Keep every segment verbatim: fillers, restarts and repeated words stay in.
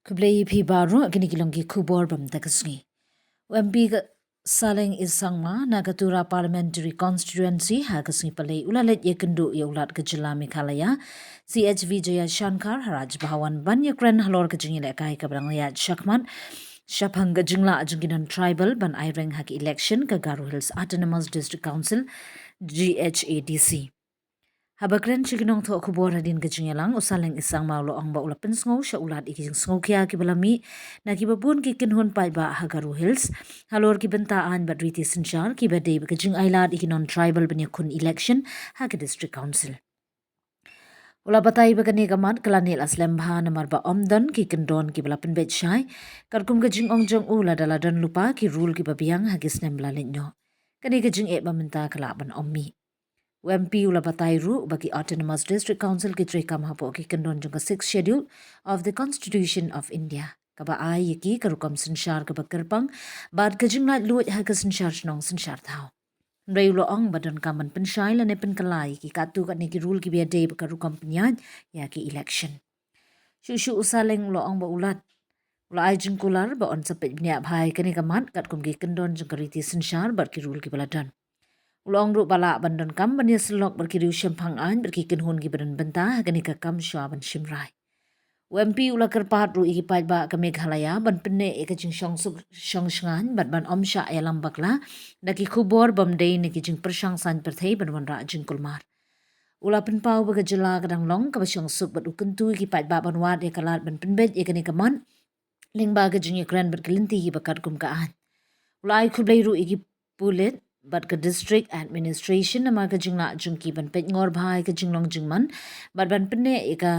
Khublei phi baroh, kine ki long ki khubor bym ta ka sngi. U M P ka Saleng Isangma na ka Tura Parliamentary Constituency ha ka sngi Palei u la leit ïakynduh ïa u Lat ka jylla Meghalaya, C H Vijayashankar, ha Raj Bhavan ban ïakren halor ka jingïalehkai kaba dang ïaid shakhmat shaphang ka jinglah jong ki non-tribal ban aireng ha ki election ka Garo Hills Autonomous District Council, G H A D C. Haba kren sha ki nongthoh khubor hadien ka jingïalang, u Saleng Isangma u la ong ba u la pynsngew sha u Lat ïa ki jingsngewkhia kiba la mih na kiba bun ki kynhun paidbah ha Garo Hills halor ki bynta aiñ bad riti synshar kiba dei bad ka jingailad ïa ki non-tribal ban ïakhun election ha ka District Council. U la batai ba kane ka mat ka la neh la slem bha namar ba ym don ki kyndon kiba la pynbeit shai, katkum ka jingong jong u, lada la don lypa ki rule kiba biang ha ki snem ba la leit noh, kane ka jingeh ba mynta ka lah ban ym mih. U M P u la batai ruh ba ki Autonomous District Council ki treikam hapoh ki kyndon jong ka Sixth Schedule of the Constitution of India, kaba ai ïa ki ka rukom synshar kaba kyrpang bad ka jinglaitluid ha ka synshar shnong synshar thaw. Hynrei u la ong ba donkam ban pynshai lane pynkylla ïa ki katto katne ki rule kiba ïadei bad ka rukom pynïaid ïa ki election. Shuh shuh u Saleng u la ong ba u Lat u la ai jingkular ba un sa peit bniah bha ïa kane ka mat katkum ki kyndon jong ka riti synshar bad ki rule kiba la don. U la ong ruh ba lah ban donkam ban ïasyllok bad ki riew shemphang aiñ bad ki kynhun kiba don bynta ha kane ka kam shuwa ban shim rai. U M P u la kyrpad ruh ïa ki paidbah ka Meghalaya ban pynneh ïa ka jingshongsuk shongshngaiñ bad ban ym shah ïalam bakla da ki khubor bym dei ne ki jingpyrshang saiñ pyrthei ban wanrah jingkulmar. U la pynpaw ba ka jylla ka dang long kaba shongsuk bad u kyntu ïa ki paidbah ban wad ïa ka lad ban pynbeit ïa kane ka mat lyngba ka jingïakren bad ki lynti kiba katkum ka aiñ. U la ai khublei ruh ïa ki pulit bad ka District Administration namar ka jinglah jong ki ban peit ngor bha ïa ka jinglong jingman bad ban pynneh ïa ka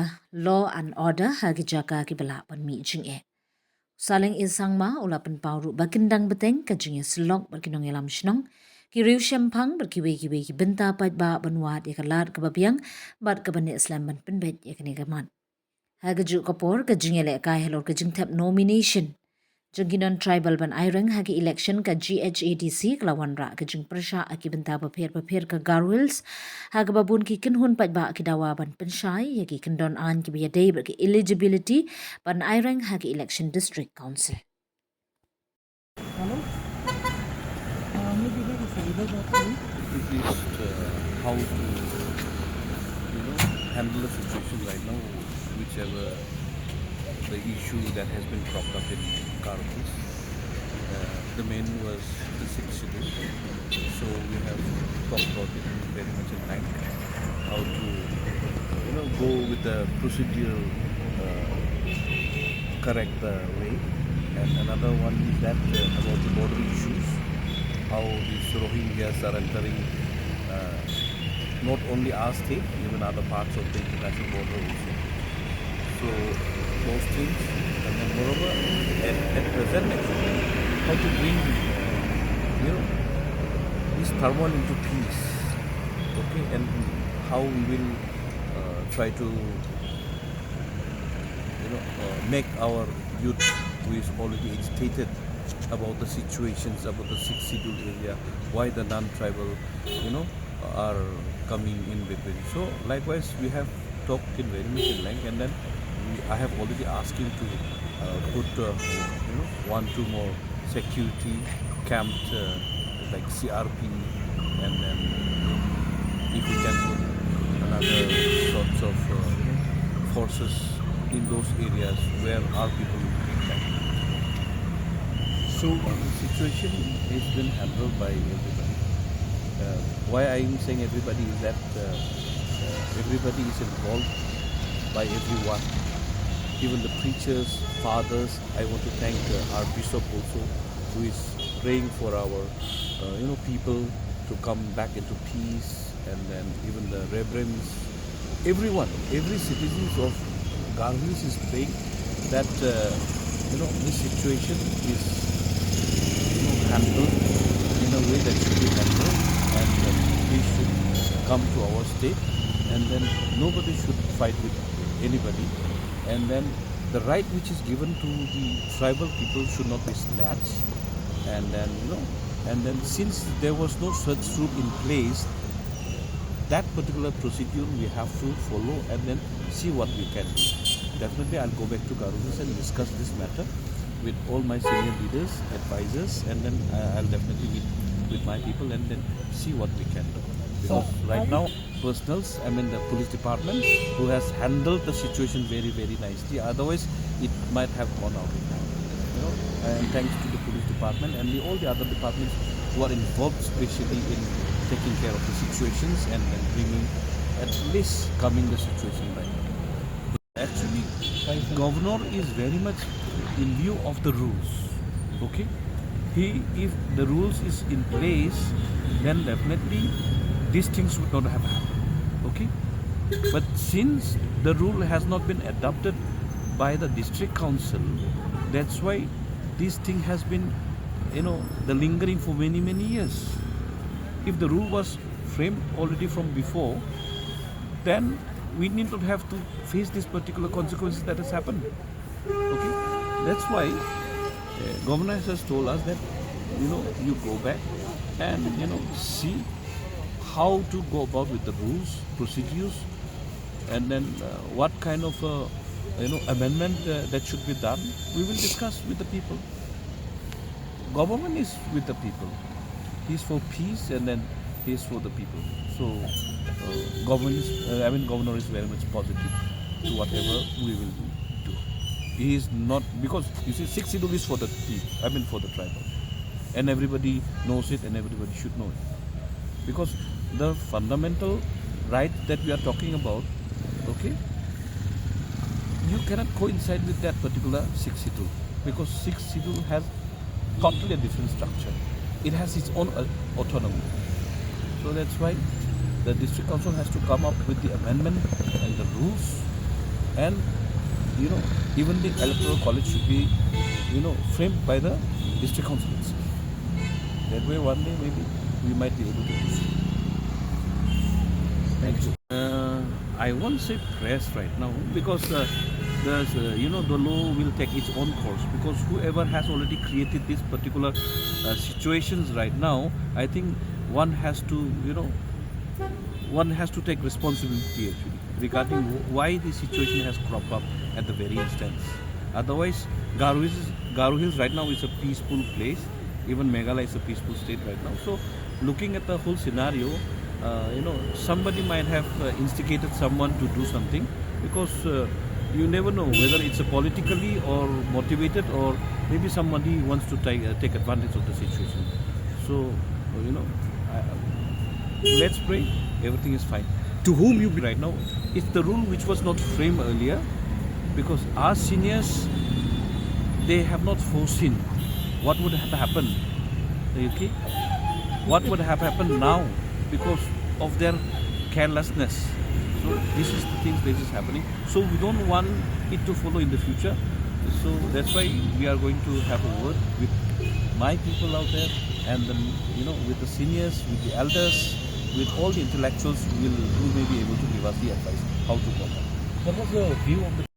law and order ha ki jaka kiba lah ban mih jingeh. U Saleng Isangma u la pynpaw ruh ba kin dang bteng ka jingïasyllok bad ki nongïalam shnong, ki riew shemphang bad kiwei kiwei ki bynta paidbah ban wad ïa ka lad kaba biang bad kaba neh slem ban pynbeit ïa kane ka mat. Ha kajuh ka por, ka jingïalehkai halor ka jingthep nomination jong ki non-tribal ban aireng ha ki election ka G H A D C ka la wanrah ka jingpyrshah ha ki bynta bapher bapher ka Garo Hills, ha kaba bun ki kynhun paidbah ki dawa ban pynshai ïa ki kyndon aiñ kiba ïadei bad ki eligibility ban aireng ha ki election District Council. Hello? Uh, maybe there is a little bit. At least, uh, how to, you know, handle the situation right now, whichever the issue that has been cropped up in Garo Hills. Uh, the main was the Sixth Schedule. So we have talked about it very much in length, how to, you know, go with the procedural, uh, correct, uh, way. And another one is that, uh, about the border issues, how these Rohingyas are entering, uh, not only our state, even other parts of the international border also. So those things, and then moreover, at, at present, actually, how to bring, uh, you know, this turmoil into peace, okay, and how we will, uh, try to, you know, uh, make our youth who is already agitated about the situations, about the Sixth Schedule area, why the non-tribal, you know, are coming in between. So likewise, we have talked in very much in length, and then we, I have already asked him to, uh, put, uh, you know, one, two more security camped, uh, like C R P, and then if we can put another sorts of, uh, you know, forces in those areas where our people will be impacted. So, uh, the situation has been handled by everybody. Uh, why I am saying everybody is that, uh, uh, everybody is involved by everyone, even the preachers, fathers. I want to thank, uh, our bishop also, who is praying for our, uh, you know, people to come back into peace, and then even the reverends, everyone, every citizens of Garo Hills is praying that, uh, you know, this situation is, you know, handled in a way that should be handled, and, uh, they should come to our state, and then nobody should fight with anybody, and then the right which is given to the tribal people should not be snatched, and then, you know, and then since there was no such rule in place, that particular procedure we have to follow and then see what we can do. Definitely, I'll go back to Garo Hills and discuss this matter with all my senior leaders, advisors, and then uh, I'll definitely meet with my people and then see what we can do. Because right now, personals, I mean the police department, who has handled the situation very, very nicely. Otherwise, it might have gone out of hand. You know, and thanks to the police department and the, all the other departments who are involved, specially in taking care of the situations and, and bringing, at least calming the situation right now. Actually, governor is very much in view of the rules. Okay, he, if the rules is in place, then definitely these things would not have happened. Okay, but since the rule has not been adopted by the district council, that's why this thing has been, you know, the lingering for many, many years. If the rule was framed already from before, then we need not have to face these particular consequences that has happened. Okay, that's why uh, governor has told us that, you know, you go back and, you know, see how to go about with the rules, procedures, and then uh, what kind of uh, you know, amendment uh, that should be done. We will discuss with the people. Government is with the people. He's for peace, and then he's for the people. So uh, government is, uh, I mean, governor is very much positive to whatever we will do. He is not, because you see, Sixth Schedule is for the people, I mean, for the tribal, and everybody knows it, and everybody should know it, because the fundamental right that we are talking about, okay, you cannot coincide with that particular Sixth Schedule, because Sixth Schedule has totally a different structure. It has its own uh, autonomy. So that's why the district council has to come up with the amendment and the rules, and, you know, even the electoral college should be, you know, framed by the district council itself. That way, one day maybe we might be able to do so. Thank you. Uh, I won't say press right now because uh, the uh, you know, the law will take its own course, because whoever has already created this particular uh, situations right now, I think one has to, you know, one has to take responsibility actually regarding wh- why this situation has cropped up at the very instance. Otherwise, Garo Hills, Garo Hills right now is a peaceful place. Even Meghalaya is a peaceful state right now. So, looking at the whole scenario, uh, you know, somebody might have uh, instigated someone to do something, because uh, you never know whether it's a politically or motivated, or maybe somebody wants to take, uh, take advantage of the situation. So, you know, I, let's pray everything is fine. To whom you be- Right now, it's the rule which was not framed earlier, because our seniors, they have not foreseen what would have happened. Okay, what would have happened now because of their carelessness. So this is the things that is happening. So we don't want it to follow in the future. So that's why we are going to have a word with my people out there, and then, you know, with the seniors, with the elders, with all the intellectuals who will, who may be able to give us the advice how to go about. What was the view of the